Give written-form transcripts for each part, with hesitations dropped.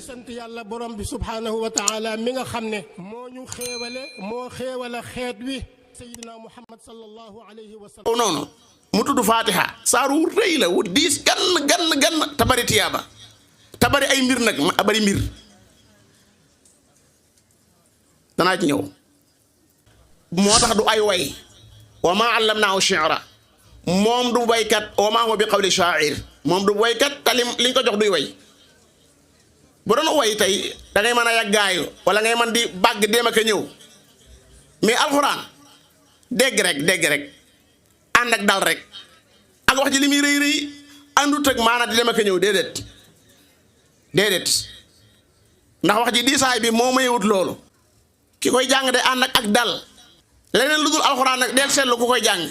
sant yàlla borom bi subhanahu wa taala mi nga xam ne moo ñu xéewale moo xéewale xeet wi sayyidina Muhammad sallallahu alayhi wa sallam. noonu mu tudd Fatiha saaru rëy la wu diis gann tabari tiyaaba tabari ay mbir nag ma bari mbir danaa ci ñëw. moo tax du ay way wa maa allamnaahu shi'ra moom du waykat wa maa huwa bi qawli shaa'ir moom du waykat te liñ ko jox duy way. bu doon way tey da ngay mën a yàggaayu wala ngay mën di bàgg dem ak a ñëw mais alxuraan dégg rek ànd ak dal rek ak wax ji li muy rëy àndut ak maanaam di dem ak a ñëw déedéet ndax wax ji diisaay bi moo mayewut loolu. ki koy jàng de ànd ak dal leneen lu dul alxuraan nag del seetlu ku koy jàng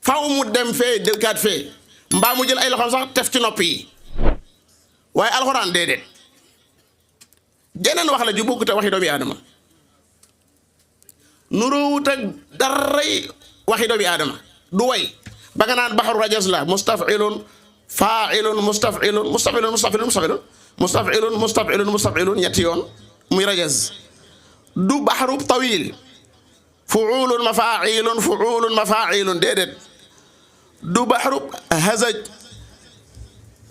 faaw mu dem fee delkaat fee mbaa mu jël ay loxoom sax tef ci nopp yi. waaye alxuraan déedéet jeneen wax la ju bokkut ak waxi doomi aadama nuróowut ak daray waxi doomi aadama du way ba nga naan baxaru rajas la mustafilun failun mustafilun ñetti yoon muy rajas du baxaru tawil fuulun mafailun déedéet du baxaru hazaj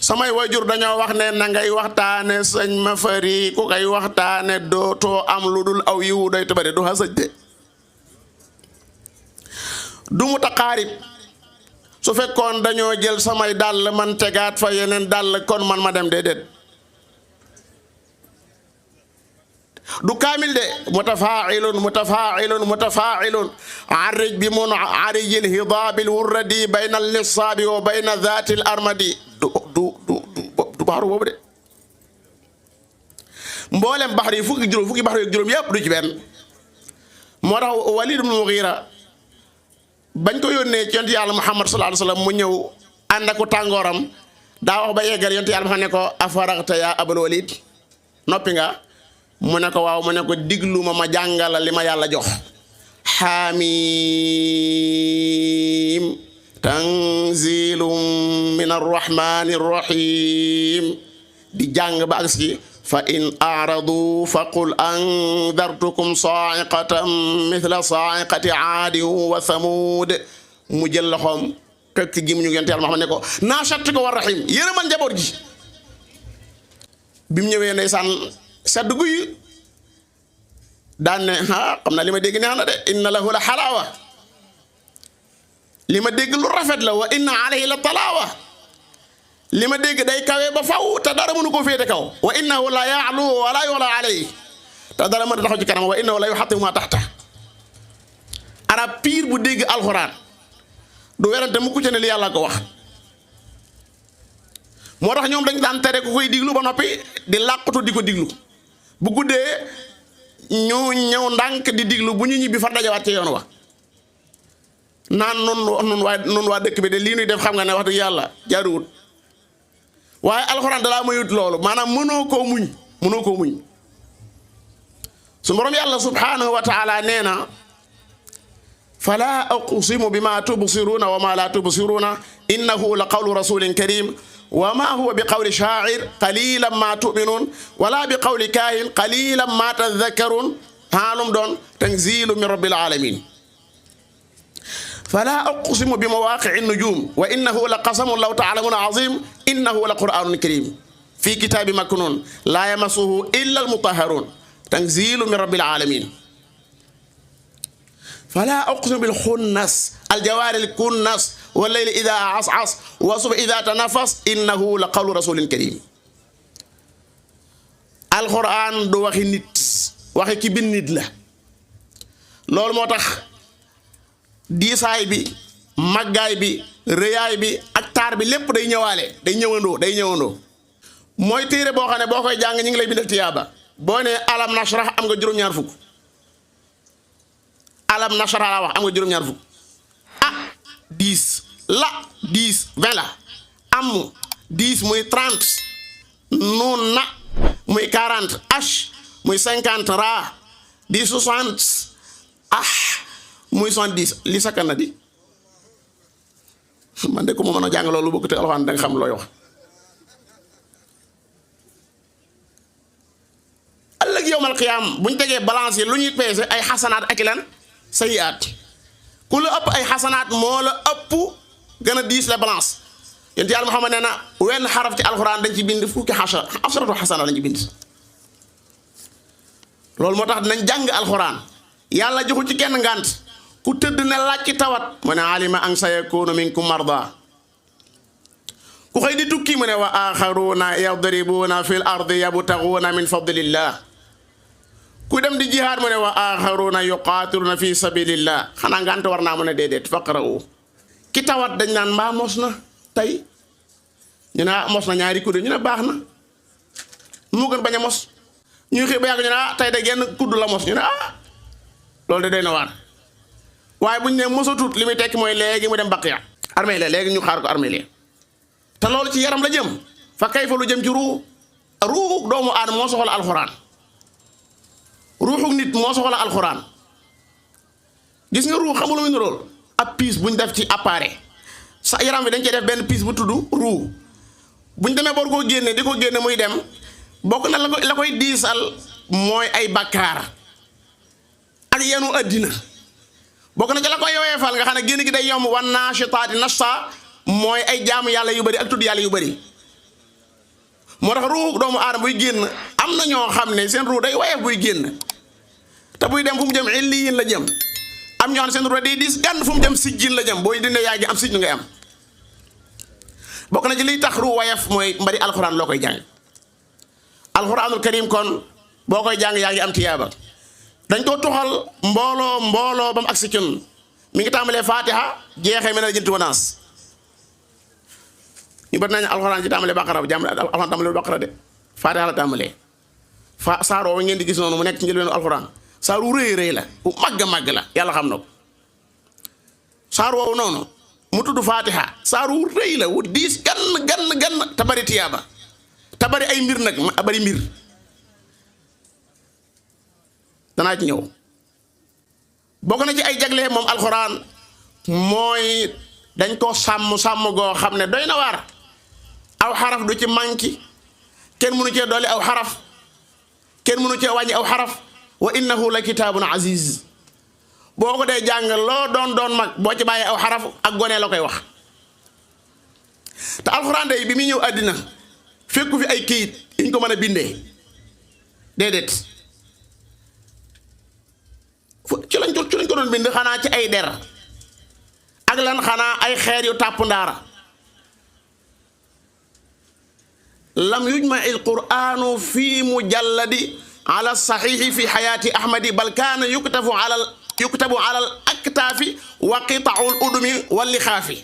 samay wajur dañoo wax ne na ngay waxtaane sëñ ma fari ku koy waxtaane dootoo am lu dul aw yiwu doy te bari du hasaj de du mutaqaarib su fekkoon dañoo jël samay dàll man tegaat fa yeneen dàll kon man ma dem déedéet du kaamil de mutafaa'ilun arij bi mun arijil hidaabil wurradi bayna al-lisaabi wa bayna dhaatil armadi du baxaru boobu de mboolem baxar yi fukki baxar yi juróom yëpp du ci benn. moo tax Walid ibn Mughira bañ ko yónnee ci yonent yàlla Muhammad sallallahu alayhi wa sallam mu ñëw ànd ak tàngooram daa wax ba yeggal yonent yàlla Muhammad ne ko afaragta yaa Abul Walid noppi nga mu ne ko waaw mu ne ko diglu ma jàngala li ma yàlla jox. Haamiim tanzilum min arrahmani irrahim di jàng ba agsi fa in aradu fa qul andartukum sa'iqatan mithla sa'iqati aadin wa thamud mu jël loxoom teg ci gim ñu yonent Yàlla Muhammad ne ko naashat ko war rahim yërëmal njaboot ji bi mu ñëwee ndeysaan sedd guy daan ne xam na li ma dégg neex na de inna lahu la xalaawa li ma dégg lu rafet la wa inna alayhi la talaawa li ma dégg day kawe ba faw te dara mënu ko féete kaw wa innahu la ya'lu wa la yu'la alayhi te dara mën a taxaw ci kanam wa innahu la yuhatimu ma taxta arab piir bu dégg alxuraan du werante mu ku ci ne li yàlla ko wax. moo tax ñoom dañ daan tere ku koy diglu ba noppi di làqatu di ko diglu bu guddee ñu ñëw ndànk di diglu bu ñu ñibbi fa dajawaat ci yoon wa naan nun waa dëkk bi de lii nuy def xam nga ne wax dëgg yàlla jaaruwut waaye alxuraan dalaa mayut loolu maanaam mënoo koo muñ su borom yàlla subhanahu wa taala nee na fala aqsimu bima tubsiruna wa ma la tubsiruna innahu la qawlu rasulin karim wa ma huwa bi qawli shaa'ir qalilan ma tu'minun wala bi qawli kaahin qalilan ma tadhakkarun haalum doon tanzilu min rabbil alamin fala aqsimu bi mawaqi'i nujum wa innahu la qasamun law ta'lamuna azim innahu la qur'anun karim fi kitabi maknun la yamassuhu illa almutahharun tanzilu min rabbil alamin fala aqsimu bil khunnas aljawari al kunnas wal layli idha as'as wa subh idha tanafas innahu la qawlu rasulin karim alquran du waxi nit waxi ki bin nit la loolu moo tax diisaay bi màggaay bi rëyaay bi ak taar bi lépp day ñëwaale day ñëwandoo mooy téere boo xam ne boo koy jàng ñu ngi lay bindal tiyaaba boo ne alam nashrah am nga juróom-ñaar fukk alam nashrah la wax am nga juróom-ñaar fukk ah 10 la 10 20 la am 10 muy 30 nun na muy 40 h muy 50 ra di 60 muy 70 li sakkan na di man de ko mo mën a jàng loolu bokk te alxuraan da nga xam looy wax yowmal qiyaam buñ tegee balance yi lu ñuy peese ay xasanaat ak lan sayiaat ku la ëpp ay xasanaat moo la ëpp gën a diis la balance yonent yàlla Muhammad nee na wenn xaraf ci alxuraan dañ ci bind fukki asharatu xasanaat lañ ci bind loolu moo tax dinañ jàng alxuraan yàlla joxu ci kenn ngànt ku tëdd ne laaj ci tawat mu ne alima an sayakunu minkum marda ku xëy di tukki mu ne wa axaruna yadribuna fil ardi yabtaxuuna min fadlillah ku dem di jihaad mu ne wa axaruna yuqaatiluna fi sabilillah xanaa ngànt war naa mu ne déedéet faqra'u ki tawat dañ naan mbaa mos na tey ñu ne mos na ñaari kudd ñu ne baax na mu gën bañ a mos ñuy xëy ba yàgg ñu ne tey de genn kudd la mos ñu ne loolu de doy na waar waaye bu ñu ne mosatut li muy tekki mooy léegi mu dem baqiya armée la léegi ñu xaar ko armée la te loolu ci yaram la jëm fa kayfa lu jëm ci ruux doomu aadama moo soxla alxuraan ruuxu nit moo soxla alxuraan gis nga ruux xamul lu muy nirool ab piis bu ñu def ci appareil sa yaram bi dañ cee def benn piis bu tudd ruux bu ñu demee bor koo génne di ko génne muy dem bokk na la koy diisal mooy ay bakkaar ak yenu addina bokk na ci la koy yoweefal nga xam ne génn gi day yomb wan naashitaati nashta mooy ay jaamu yàlla yu bëri ak tudd yàlla yu bëri moo tax ruux doomu aadama buy génn am na ñoo xam ne seen ruux day woyof buy génn te buy dem fu mu jëm illiyin la jëm am ñoo xam ne seen ruux day diis gann fu mu jëm sijjin la jëm booy dindee yaa ngi am sijju ngay am bokk na ci liy tax ruux woyof mooy mbari alxuraan loo koy jàng alxuraanul karim kon boo koy jàng yaa ngi am tiyaaba dañ ko tuxal mbooloo ba mu agsi cun mi ngi tàmbalee fatiha jeexee mel na jëntu wanaas ñu bari nañ alxuraan ci tàmbalee baqara jàmm alxuraan tàmbalee baqara de fatiha la tàmbalee saar woowu ngeen di gis noonu mu nekk ci njëlbeenu alxuraan saar wu rëy la bu màgg la yàlla xam na ko saar woowu noonu mu tudd fatiha saar wu rëy la wu diis gann te bari tiyaaba te bari ay mbir nag bari mbir danaa ci ñëw bokk na ci ay jagle moom alxuraan mooy dañ ko sàmm goo xam ne doy na waar aw xaraf du ci manki kenn mënu cee dolli aw xaraf kenn mënu cee wàññi aw xaraf wa innahu la kitaabun aziz boo ko dee jàng loo doon mag boo ci bàyyi aw xaraf ak gone la koy wax te alxuraan day bi muy ñëw àddina fekku fi ay kayit yi ñu ko mën a bindee déedéet ci lañ ko doon bind xanaa ci ay der ak lan xanaa ay xeer yu tàpp ndaara lam yujma il qur'anu fi mujalladi ala saxiixi fi xayaati ahmadi bal kaana yuktabu ala al aktaafi wa qita'u al udumi wal lixaafi